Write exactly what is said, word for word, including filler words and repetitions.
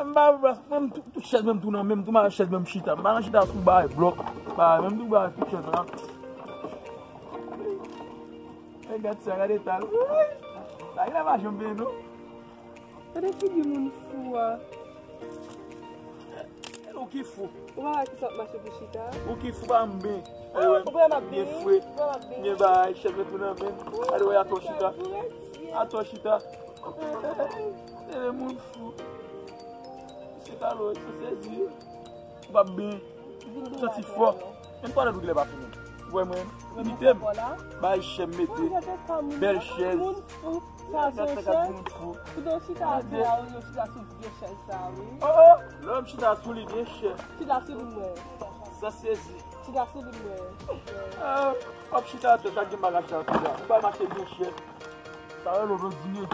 M pa plas, mwen, m tou, tout chèz mwen, m tou nan men m, tou, m al chèz mwen, m chita. M pa nan chita sou bagay blòk, bagay, mwen, m tou bagay tout chèz la. E gad sa, gad eta l. Bagay la pa janm benyen, non. Gade figi moun fou a. Ou ki fou. Ou pa wè ki sa ap mache pou chita? Ou ki fou pa m ben. Ou wè m ap ben fre. Ou wè m ap ben. Gen bagay, chèz mwen tou nan men m. Gade wè atò chita. Atò chita. Tande moun fou. Misye talo, misye sezi. Ou p ap ben. Ou santi fò. Menm pandan dout lè pa fini. Ou wè mwen, imite m. Bay chè m mete. Bèl chèz. Sa se yon chèz. Ou do chita atè a, ou yo chita sou vye chèz sa, wi. Oh, oh, lè m chita sou li byen chè. Chita sou li mwen. Sa sezi. Chita sou li mwen. Ah, w ap chita atè, sa gen bagay sa, chita. Ou pa mache byen chè. Sa yo lòt dine.